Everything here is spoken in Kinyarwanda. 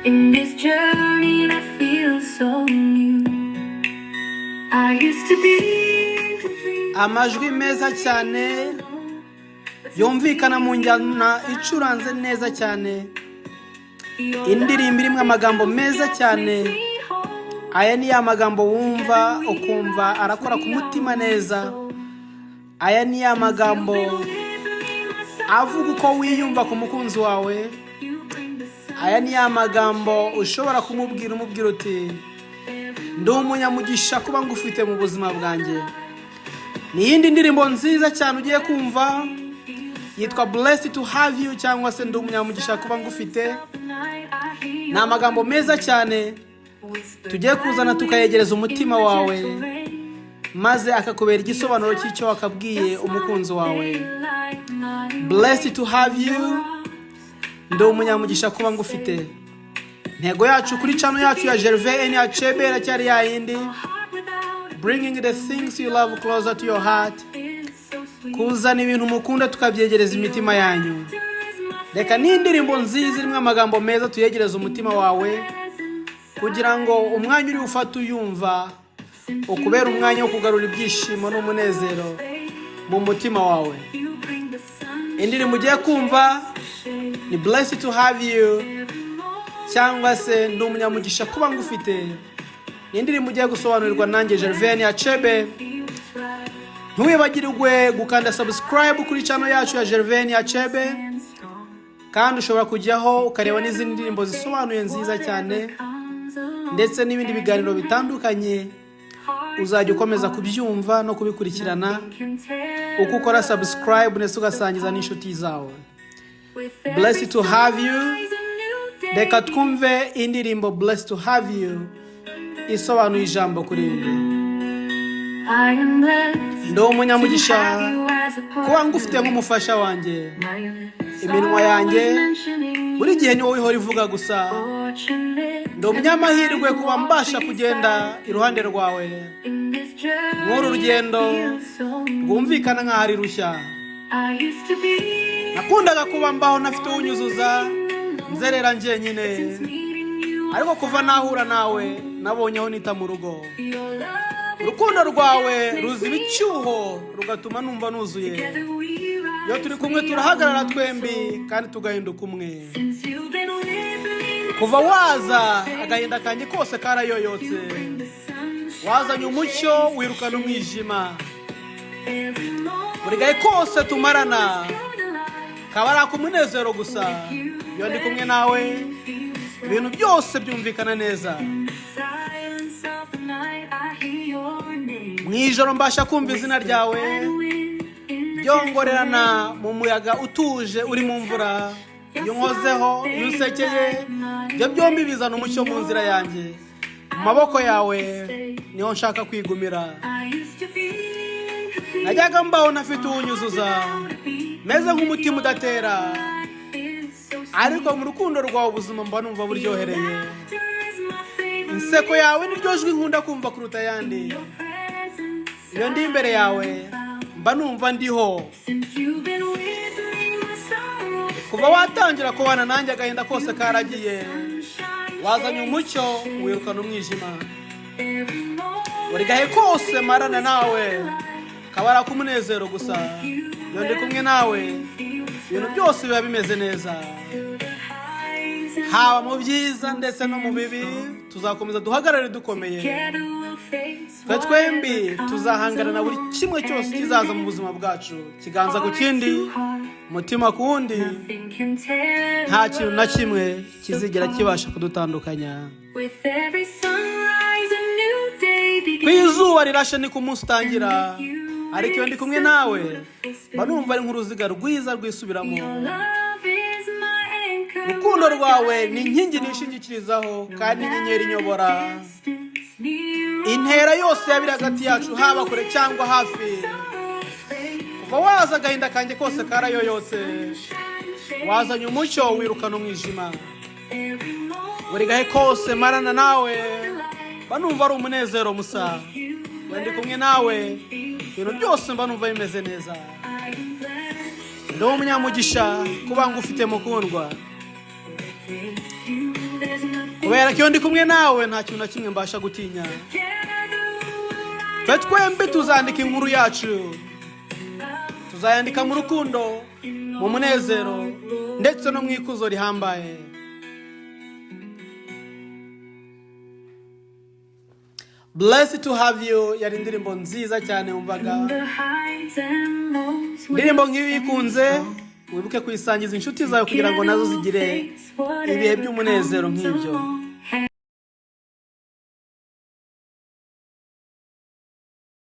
In this journey that feels so new. I used to be incomplete. Amajwi meza cyane yumvikana mu njyana icuranze neza cyane, indirimbo irimo amagambo meza cyane. Aya ni ya magambo wumva ukumva arakora ku mutima neza. Aya ni ya magambo avuga uko wiyumva ku mukunzi wawe. Aya ni ya magambo ushobora kumubwira, umubwira uti: "Ndi umunyamugisha kuba ngufite mu buzima bwanjye." Ni iyindi ndirimbo nziza cyane ugiye kumva, yitwa "Blessed to Have You" cyangwa se "Ndi umunyamugisha kuba ngufite". Ni amagambo meza cyane tugiye kuzana tukayegereza umutima wawe, maze akakubera igisobanuro cy'icyo wakabwiye umukunzi wawe. "Blessed to Have You", ndi umunyamugisha kuba ngufite. Intego yacu kuri channel yacu ya Gervais N Achebe iracyari yayindi: bringing the things you love closer to your heart, kuzana ibintu mukunda tukabyegereza imitima yanyu. Reka n'indirimbo nziza irimo amagambo meza tuyegereze umutima wawe, kugira ngo umwanya uri ufate uyumva ukubera umwanya wo kugarura ibyishimo n'umunezero mu mutima wawe. Indirimbo ugiye kumva ni "Blessed to Have You" cyangwa se "Ndi umunyamugisha kuba ngufite". Ni indirimbo ugiye gusobanurirwa nanjye Gervais Achebe. Ntiwibagirwe gukanda subscribe kuri channel yacu ya Gervais Achebe, kandi ushobora kujyaho ukareba n'izindi ndirimbo zisobanuye nziza cyane, ndetse n'ibindi biganiro bitandukanye. Uzajya ukomeza kubyumva no kubikurikirana uko ukora subscribe, ndetse ugasangiza n'inshuti zawe. "Blessed to Have You". Reka twumve indirimbo "Blessed to Have You" isobanuye ijambo kuri rindi. Ndi umunyamugisha kuba ngufite nk'umufasha wanjye. Iminwa yanjye buri gihe ni wowe ihora ivuga gusa. Ndi umunyamahirwe kuba mbasha kugenda iruhande rwawe mw'uru rugendo rwumvikana nk'aho ari rushya. Nakundaga kuba mbaho ntafite uwunyuzuza, nzerera njyenyine, ariko kuva nahura nawe nabonye aho nita mu rugo. Urukundo rwawe ruziba icyuho, rugatuma numva nuzuye. Iyo turi kumwe turahagarara twembi kandi tugahinduka umwe. Kuva waza agahinda kanjye kose karayoyotse. Wazanye umucyo, wirukana umwijima. Buri gahe kose tumarana kaba ari ak'umunezero gusa. Iyo ndi kumwe nawe ibintu byose byumvikana neza. Mu ijoro mbasha kumva izina ryawe ryongorerana mu muyaga utuje uri mu mvura. Iyo unkozeho, iyo usekeye, ibyo byombi bizana umucyo mu nzira yanjye. Mu maboko yawe niho nshaka kwigumira. Najyaga mbaho ntafite uwunyuzuza, meze nk'umutima udatera, ariko mu rukundo rwawe ubuzima mba numva buryohereye. Inseko yawe niryo jwi nkunda kumva kuruta ayandi. Iyo ndi imbere yawe mba numva ndiho. Kuva watangira kubana nanjye agahinda kose karagiye. Wazanye umucyo, wirukana umwijima. Buri gahe kose marana nawe kaba ari ak'umunezero gusa. Iyo ndi kumwe nawe ibintu byose biba bimeze neza, haba mu byiza ndetse no mu bibi. Tuzakomeza duhagarare dukomeye. Twe twembi tuzahangana na buri kimwe cyose kizaza mu buzima bwacu, ikiganza ku kindi, umutima ku wundi. Nta kintu na kimwe kizigera kibasha kudutandukanya. Ku izuba rirashe ni ku munsi utangira, ariko iyo ndi kumwe nawe mba numva ari nk'uruziga rwiza rwisubiramo. Urukundo rwawe ni inkingi nishingikirizaho kandi inyenyeri inyobora. Intera yose yaba iri hagati yacu, haba kure cyangwa hafi. Kuva waza agahinda kanjye kose karayoyotse. Wazanye umucyo, wirukana umwijima. Buri gahe kose marana nawe mba numva ari umunezero musa. Iyo ndi kumwe nawe ibintu byose mba numva bimeze neza. Ndi umunyamugisha kuba ngufite, mukundwa. There's nothing Kubera ko iyo ndi kumwe nawe, nta kintu na kimwe mbasha gutinya. Together we'll write Twe twembi tuzandika inkuru yacu, tuzayandika mu rukundo, mu munezero ndetse no mu ikuzo rihambaye. Blessed to have you yari indirimbo nziza cyane wumvaga. The heights and lows. Indirimbo nk'iyo uyikunze, wibuke kuyisangiza inshuti zawe kugira ngo nazo zigire ibihe by'umunezero nk'ibyo.